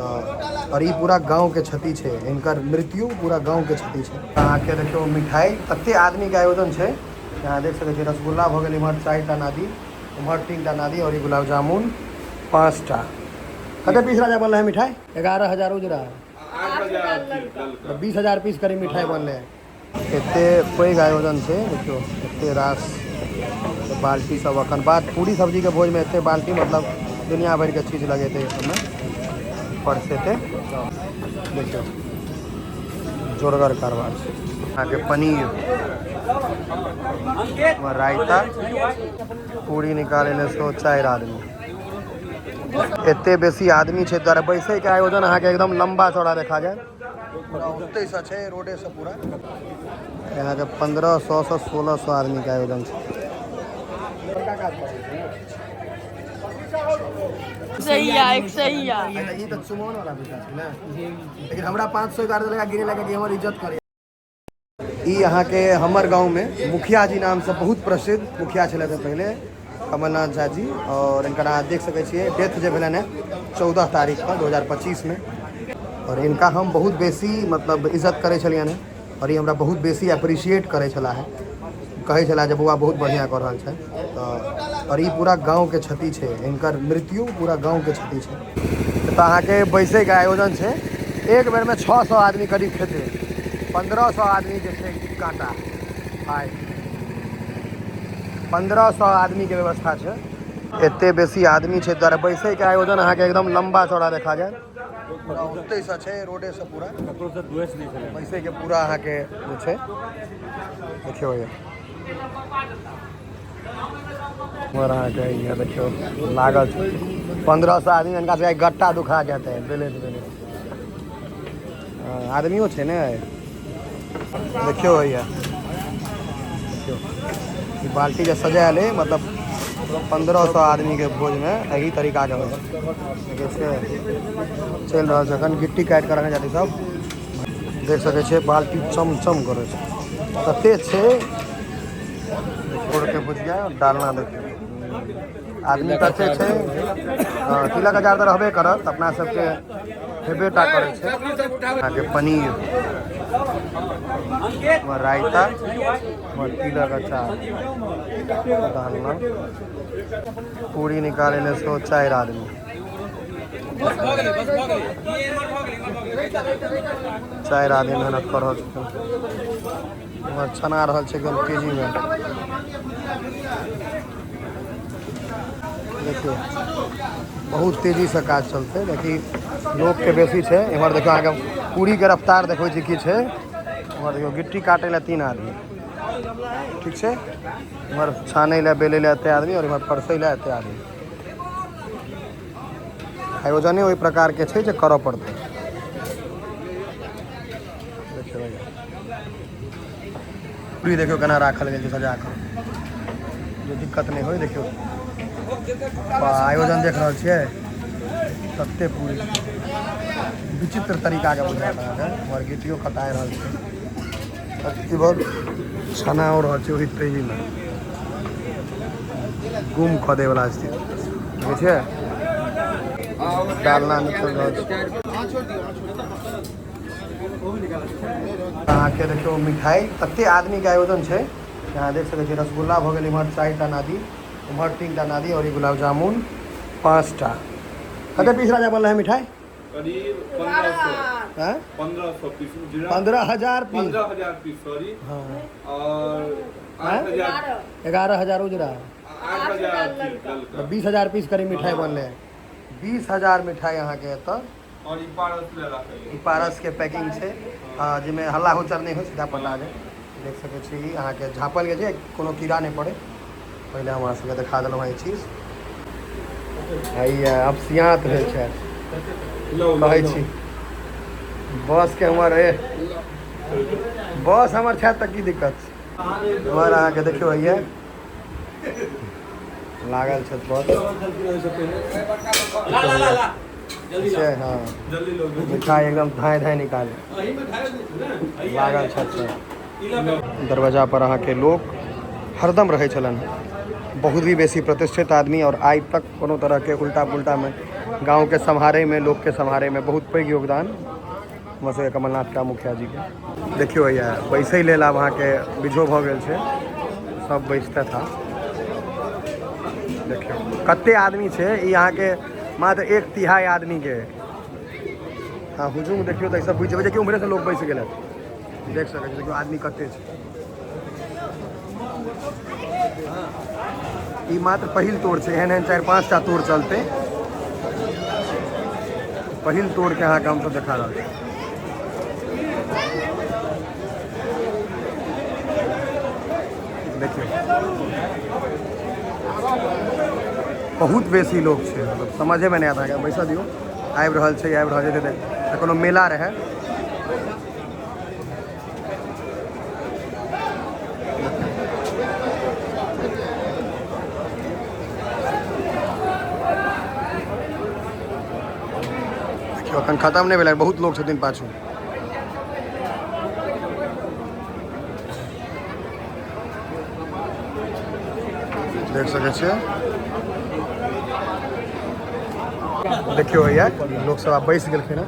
तऽ आओर ई पूरा गाँवके क्षति छै, हिनकर मृत्यु पूरा गाँवके क्षति छै। अहाँके देखियौ मिठाइ, कते आदमीके आयोजन छै। यहाँ देख सकै छियै, रसगुल्ला भऽ गेल, इम्हर 4टा नादी, उम्हर 3टा नादी आओर ई गुलाब जामुन 5टा। कते पीस राजा बनलै है मिठाइ? 11,000 उजरा, 20,000 पीस करीब मिठाइ बनलै है। एते पैघ आयोजन छै, देखियौ एते रास बाल्टी सब। अखन बाद पूरी सब्जीके भोजमे एते बाल्टी, मतलब दुनिया भरिके चीज लगेतै एहि सबमे परसेतै। देखियौ जोरगर कारबार छै। अहाँके पनीर, रायता, पूरी निकालै लए सेहो 4 आदमी। एते बेसी आदमी छै द्वारे बैसैके आयोजन अहाँके एकदम लम्बा चौड़ा देखा जायत। पूरा ओतहिसँ छै, रोडेसँ पूरा। अहाँके 1500 से 1600 आदमीके आयोजन छै। सही एक सही। ई तऽ चुमाओन वाला पैसा छै ने, लेकिन हमरा 500 गाड़ देलक गिरे लगा कि हमर इज्जत करे। ई अहाँके हमर गाँवमे मुखिया जी नामसँ बहुत प्रसिद्ध मुखिया छलथि पहिले, कमलनाथ झा जी। आओर हिनकर अहाँ देख सकै छियै, डेथ जे भेलनि हँ 14 तारीखके 2025मे। आओर हिनका हम बहुत बेसी मतलब इज्जत करै छलियनि हँ आओर ई हमरा बहुत बेसी अप्रिशिएट करै छलाह हँ, कहै छलाह जे बौआ बहुत बढ़िआँ कऽ रहल छै। तऽ आओर ई पूरा गाँवके क्षति छै, हिनकर मृत्यु पूरा गाँवके क्षति छै। तऽ अहाँके बैसैके आयोजन छै, एक बेरमे 600 आदमी करीब खेतै, 1500 आदमी जे छै काँटा आइ 1500 आदमीके व्यवस्था छै। एते बेसी आदमी छै द्वारे बैसैके आयोजन अहाँके एकदम लम्बा चौड़ा देखा जायत। पूरा ओतहिसँ छै, रोडेसँ पूरा बैसैके पूरा अहाँके जे छै। देखियौ उम्हर अहाँके इएह देखियौ लागल छै 1500 आदमी। हिनका सबके गट्टा दुखा जेतै बेलैत बेलैत। आदमियो छै ने। देखियौ भैया, देखियौ ई बाल्टी जे सजायल है, मतलब 1500 आदमीके भोजमे एही तरीकाके होइ छै। देखै छियै, चलि रहल छै एखन, गिट्टी काटि कऽ रखने जाती सब। देख सकै छियै बाल्टी चम चम करै छै, कते छै के भुजिया डालना। देखियौ आदमी कते छै। हँ, तिलक अचार तऽ रहबे करत, अपना सबके हेबे टा करै छै। अहाँके पनीर, रायता, तिलक अचार, डालना, पूरी निकालै लए सेहो 4 आदमी। 4 आदमी मेहनत कऽ रहल छथिन। उम्हर छना रहल छै एकदम तेजीमे। देखियौ बहुत तेजीसँ काज चलतै, देखी लोकके बेसी छै। एम्हर देखियौ अहाँके पूरीके रफ्तार देखबै छी की छै। एम्हर देखियौ गिट्टी काटै लए 3 आदमी, ठीक छै। एम्हर छानै लए बेलै लए एते आदमी आओर एम्हर परसै लए एते आदमी। आयोजने ओहि प्रकारके छै जे करऽ पड़तै। देखियौ पूरी देखियौ केना राखल गेल छै सजा कऽ, जे दिक्कत नहि होइ। देखियौ आयोजन देख रहल छियै, तते पूरी विचित्र तरीकाके बुझायल अहाँके। उम्हर गिट्टियो कटाए रहल छै, इधर छना हो रहल छै ओहि तेजीमे, गुम कऽ दैवला स्थिति। देखै छियै डालना निकल रहल छै। अहाँके देखियौ मिठाइ, कते आदमीके आयोजन छै। यहाँ देख सकै छियै रसगुल्ला भऽ गेल, इम्हर 4टा नादी, उम्हर 3टा नादी आओर ई गुलाब जामुन 5टा। कते पीस राजा बनलै है मिठाइ? करीब 1500। हैं? 1500 पीस उजरा। 15,000 पीस। 15,000 पीस, सॉरी। हाँ। और 8,000। 11,000 उजरा, 8,000 ललका। 20,000 पीस करीब मिठाइ बनलै। 20,000 मिठाइ अहाँके एतऽ। और ई पारस लए राखल। ई पारसके पैकिंग छै, जाहिमे हल्ला हुचर नहि होइ, सीधा पटा जाय। देख सकै छी ई अहाँके झाँपल गेल छै, कोनो कीड़ा नहि पड़े। पहिले हम अहाँ सबके देखा देलहुँ हँ ई चीज। हैया अब सियात भेल छै, कहै छी बसके हमर ए बस हमर छै तऽ की दिक्कत छै। हमर अहाँके देखियौ हैया लागल छै बस छै। हँ, मिठाइ एकदम धाँय धाँय निकाले लागल छै। दरवाजा पर अहाँके लोक हरदम रहै छलनि, बहुत भी बेसी प्रतिष्ठित आदमी। आओर आइ तक कोनो तरहके उल्टा पुल्टामे गाँवके सम्हारैमे, लोकके सम्हारैमे बहुत पैघ योगदान हमर सबके कमलनाथ का मुखिया जीके। देखियौ हैया बैसै लेल आब अहाँके बिझो भऽ गेल छै, सब बैसते था। देखियौ कते आदमी छै, ई अहाँके मात्र 1/3 आदमीके। हँ, हुजूम देखियौ तऽ सब बुझि जेबै जे कि उम्हरेसँ लोक बैस गेलै। देख सकै छी, देखियौ आदमी कते छै। ई मात्र पहिल तोड़ छै, एहन एहन 4-5 टा तोड़ चलतै। पहिल तोड़ के अहाँके हमसब देखा रहल छी। देखियौ बहुत बेसी लोक छै, मतलब समझेमे नहि आयत अहाँके। बैसऽ दियौ, आबि रहल छै, आबि रहल छै। तऽ कोनो मेला रहै। देखियौ अखन खतम नहि भेलै, बहुत लोक छथिन पाछू। देख सकै छियै, देखियौ हैया लोक सब आब बैस गेलखिन हँ।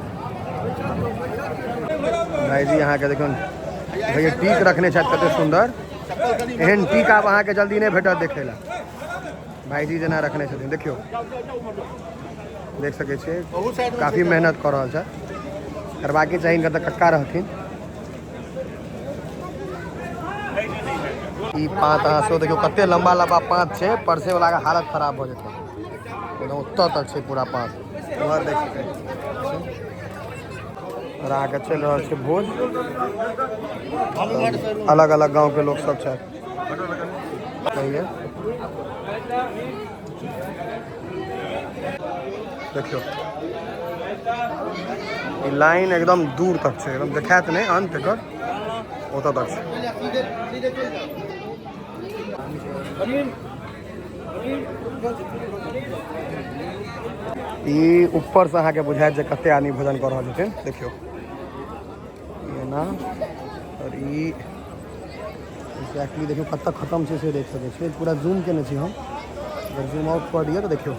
भाईजी अहाँके देखियौ भैया टीक रखने छथि, कते सुन्दर। एहन टीक आब अहाँके जल्दी नहि भेटत देखै लए, भाईजी जेना रखने छथिन। देखियौ देख सकै छियै, काफी मेहनत कऽ रहल छथि, करबाके चाही हिनकर तऽ कक्का रहथिन। ई पात अहाँ सेहो देखियौ कते लम्बा लम्बा पात छै, परसे वाला के हालत खराब भऽ जेतै। एकदम ओतऽ तक छै पूरा पात, उम्हर देख सकै छी। और अहाँके चलि रहल छै भोज, अलग अलग गाँव के लोक सब छथि। कहिए देखियौ ई लाइन एकदम दूर तक छै, एकदम देखायत नहि अंत एकर, ओतऽ तक छै। ई ऊपर से अहाँके बुझायत जे कते आदमी भोजन कऽ रहल छथिन। देखियौ एना, और ई एक्जैक्टली देखियौ कतऽ खतम छै से देख सकै छियै। पूरा जूम केने छी हम, अगर जूम आउट कऽ दिअ तऽ देखियौ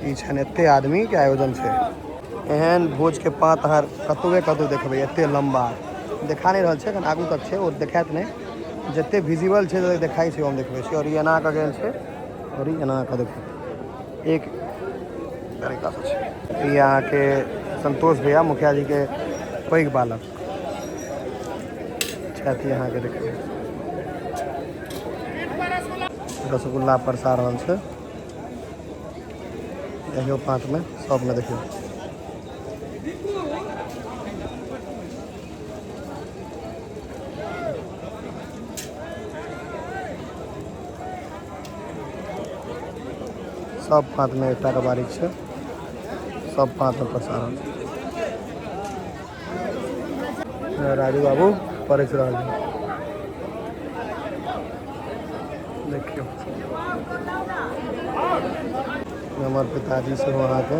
ई छनि एते आदमीके आयोजन छै। एहन भोजके पात अहाँ कतौए कतौ देखबै, एते लम्बा देखा नहि रहल छै, एखन आगू तक छै, ओ देखायत नहि, जते विजिबल छै देखाइ छै हम देखबै छी। और ई एना कऽ गेल छै, और ई एना कऽ देखियौ एक तरीकासँ छै। ई अहाँके संतोष भैया मुखिया जीके पैघ बालक छथि। अहाँके देखियौ रसगुल्ला परसा रहल छै, देखियौ पाँचमे सबमे देखियौ। सब पाँचमे एकटा के बारीक छै, सब पाँचमे परसा रहल छै। राजू बाबू परसि रहल छै, देखियौ हमर पिताजी सेहो अहाँके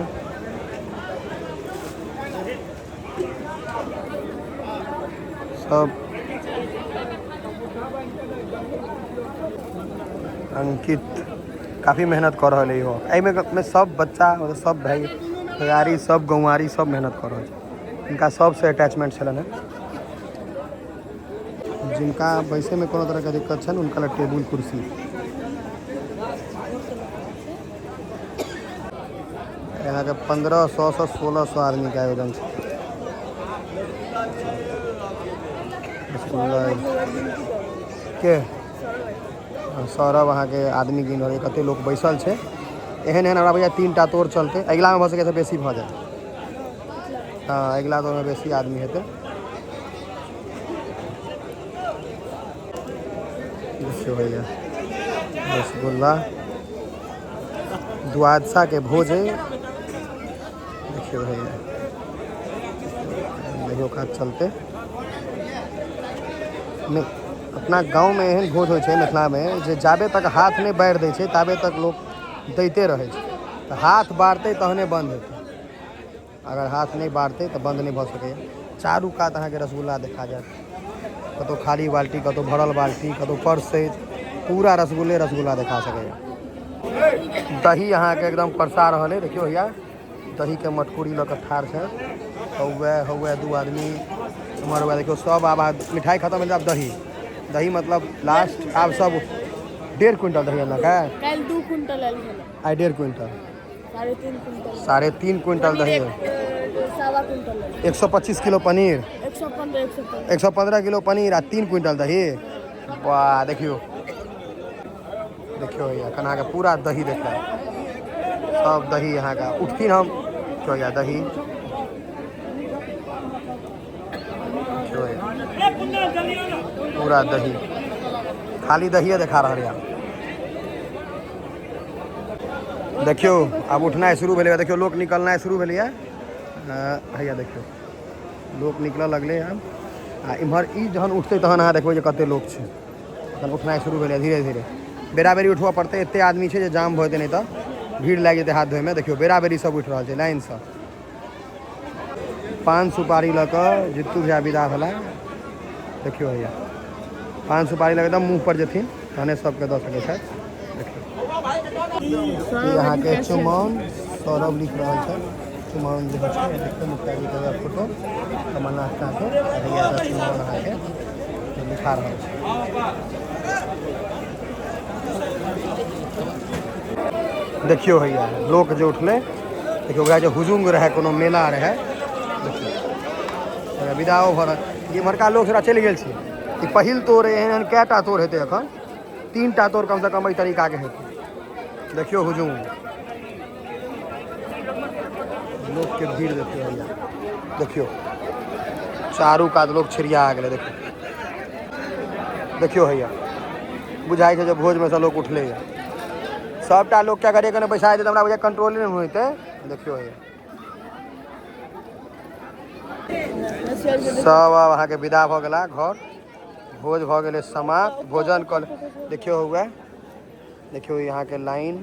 सब अंकित काफी मेहनत कऽ रहल है इहो। एहिमे मे सब बच्चा, मतलब सब भाई भैयारी, सब गौंआरी सब मेहनत कऽ रहल छै। हिनका सबसँ अटैचमेंट छलनि हेँ। जिनका बैसैमे कोनो तरहके दिक्कत छनि हुनका लए टेबुल कुर्सी। अहाँके 1500 से 1600 आदमीके आयोजन छै। के सौरभ अहाँके आदमी गिन रहल, कते लोक बैसल छै। एहन एहन हमरा बुझाइए 3 टा तोड़ चलतै, अगिलामे भऽ सकै छै बेसी भऽ जाय। हँ, अगिला तोड़मे बेसी आदमी हेतै। देखियौ भैया रसगुल्ला द्वादशा के भोज है। देखियौ भैया, देखियौ काज चलते नहि। अपना गाँवमे एहन भोज होइ छै मिथिलामे जे जाबे तक हाथ नहि बारि दै छै ताबे तक लोक दैते रहै छै। तऽ हाथ बारतै तहने बन्द हेतै, अगर हाथ नहि बारतै तऽ बन्द नहि भऽ सकैए। चारू कात अहाँके रसगुल्ला देखा जायत, कतहु खाली बाल्टी, कतहु भरल बाल्टी, कतहु परसैत, पूरा रसगुल्ले रसगुल्ला देखा सकैए। दही अहाँके एकदम परसा रहल है। देखियौ भैया दहीके मटकूरी लऽ कऽ ठाढ़ छै। हौवे हौवे दू आदमी उम्हर हौवे। देखियौ सब आब मिठाई खत्म भेल, आब दही दही मतलब लास्ट। आब सब 1.5 क्विंटल दही अनलक है। काल्हि 2 क्विंटल आयल छलै। आइ 1.5 क्विंटल, 3.5 क्विंटल, 3.5 क्विंटल दही, 1.25 quintal, 125 kilo paneer, 115, 115, 115 kilo paneer आ 3 क्विंटल दही। वाह देखियौ देखियौ भैया कना के पूरा दही देखा, सब दही अहाँके उठथिन हम। देखियौ भैया दही, देखियौ भैया पूरा दही, खाली दहिए देखा रहल यऽ। देखियौ आब उठनाइ शुरू भेलैए। देखियौ लोक निकलनाइ शुरू भेलैए। हैया देखियौ लोक निकलऽ लगलै आब। आ इम्हर ई जहन उठतै तहन अहाँ देखबै जे कते लोक छै। तहन उठनाइ शुरू भेलैए धीरे धीरे, बेराबेरी उठबऽ पड़तै। एते आदमी छै जे जाम भऽ जेतै, नहि तऽ भीड़ लागि जेतै हाथ धोइमे। देखियौ बेराबेरी सब उठि रहल छै लाइनसँ। पान सुपारी लऽ कऽ जित्तू भैया विदा भेला। देखियौ भैया पान सुपारी लऽ कऽ एकदम मुँह पर जेथिन तहने सबके दऽ सकै छथि। देखियौ ई अहाँके चुमाओन सौरभ लिख रहल छै। चुमाओन जे होइ छै, देखियौ मुखिया जीके फोटो कमलनाथ काके, भैया चुमाओन अहाँके लिखा रहल छै। देखियौ भैया लोक जे उठलै, देखियौ ओकरा जे हुजुंग रहै, कोनो मेला रहै। देखियौ विदाओ भऽ रहल। इम्हरका लोक थोड़ा चलि गेल छै। ई पहिल तोड़ एहन एहन कएटा तोड़ हेतै? एखन 3टा तोड़ कमसँ कम एहि तरीकाके हेतै। देखियौ हुजुम लोकके भीड़, देखियौ भैया, देखियौ चारू कात लोक छिड़िया गेलै। देखियौ देखियौ भैया बुझाइ छै जे भोजमे सँ लोक उठलैए। सबटा लोकके अगर एक बैसा देतै तऽ हमरा बुझाइ कंट्रोले नहि होइतै। देखियौ भैया सब आब अहाँके विदा भऽ गेला घर। भोज भऽ गेलै समाप्त, भोजन कऽ देखियौ हुए, देखियौ अहाँके लाइन।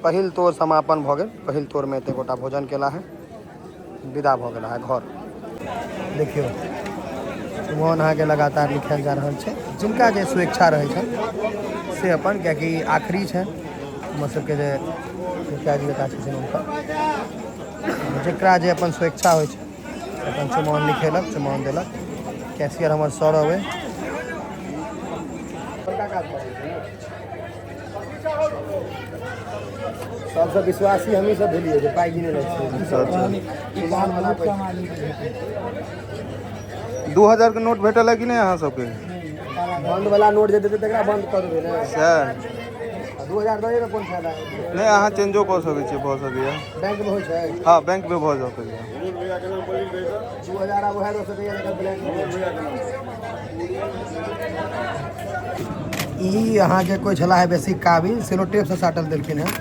पहिल तोड़ समापन भऽ गेल। पहिल तोड़मे एते गोटा भोजन केला है, विदा भऽ गेला है घर। देखियौ चुमाओन अहाँके लगातार लिखायल जा रहल छै। जिनका जे स्वेच्छा रहै छनि से अपन, कियाकि आखिरी छै हमर सबके जे मुखिया जी के छथिन हुनकर, जकरा जे अपन स्वेच्छा होइ छै अपन चुमाओन लिखेलक, चुमाओन देलक। कैशियर हमर सर अबै। सबसँ विश्वासी हमही सब भेलियै जे पाइ गिने जाइ छियै। 2000 के नोट भेटल है कि नहि अहाँ सबके? बंद वाला नोट जे देतै तकरा बंद कऽ देबै ने। सएह। 2000 दऽ कऽ कोन फायदा? नहि, अहाँ चेंजो कऽ सकै छियै, भऽ सकैए। बैंक मे होइ छै? हँ, बैंक मे भऽ सकैए। 2000 आब उएह दऽ सकैए जकर ब्लैक मे। ई अहाँके कोइ छला है बेसी काबिल, सेलो टेप से साटल देलखिन हेँ,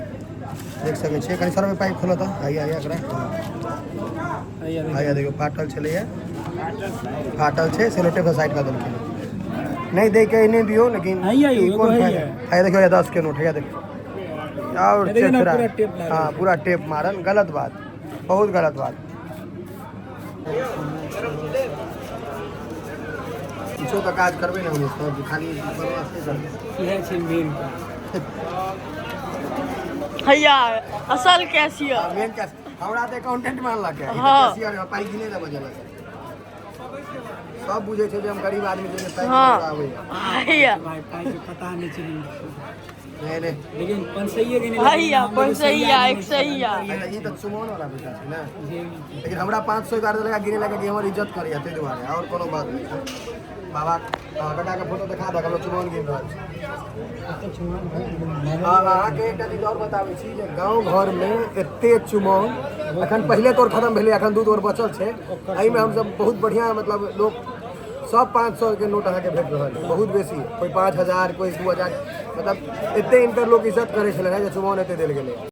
देख सकै छियै। कनि सर पाइप खोलो तऽ हैया हैया एकरा हैया देखियौ फाटल छलैया, फाटल छै, सेलो टेप से साइड कऽ देलखिन। नहि दै के नहि दियौ, लेकिन ई कोन फायदा? हैया देखियौ 10 के नोट, हैया देखियौ और चेचरा। हाँ पूरा टेप मारल, गलत बात, बहुत गलत बात। किछो तऽ काज करबै ने हम सब, खाली बदमाश नहि करबै। इएह छै मेन। हैया असल कैशियर। मेन कैश हमरा तऽ अकाउंटेंट मानलक है। हाँ। कैशियर पाइ गिने लए बजेलक। सब बुझै छै जे हम गरीब आदमी छी, पाइ हाँ। आबैया। हैया भाई पाइ के पता नहीं चली। नहि नहि। लेकिन 500 देने। हैया 500 100। ई तऽ चुमाओन वाला पैसा छै ने, लेकिन हमरा 500 गाड़ लगा गिने लगा कि हमर इज्जत करैया, ताहि दुआरे और कोनो बात नहि छै। बाबा बेटा के फोटो देखा दऽ, चुमाओन गिन रहल छै। अहाँके एकटा चीज आओर बताबै छी जे गाँव घरमे एते चुमाओन एखन पहिले तोर खत्म भेलै, एखन 2 तोर बचल छै। एहिमे हमसब बहुत बढ़िआँ, मतलब लोक सब 500 के नोट अहाँके भेट रहल है, बहुत बेसी, कोइ 5000, कोइ 2000, मतलब एते इनकर लोक इज्जत करै छलै जे चुमाओन एते देल गेलै।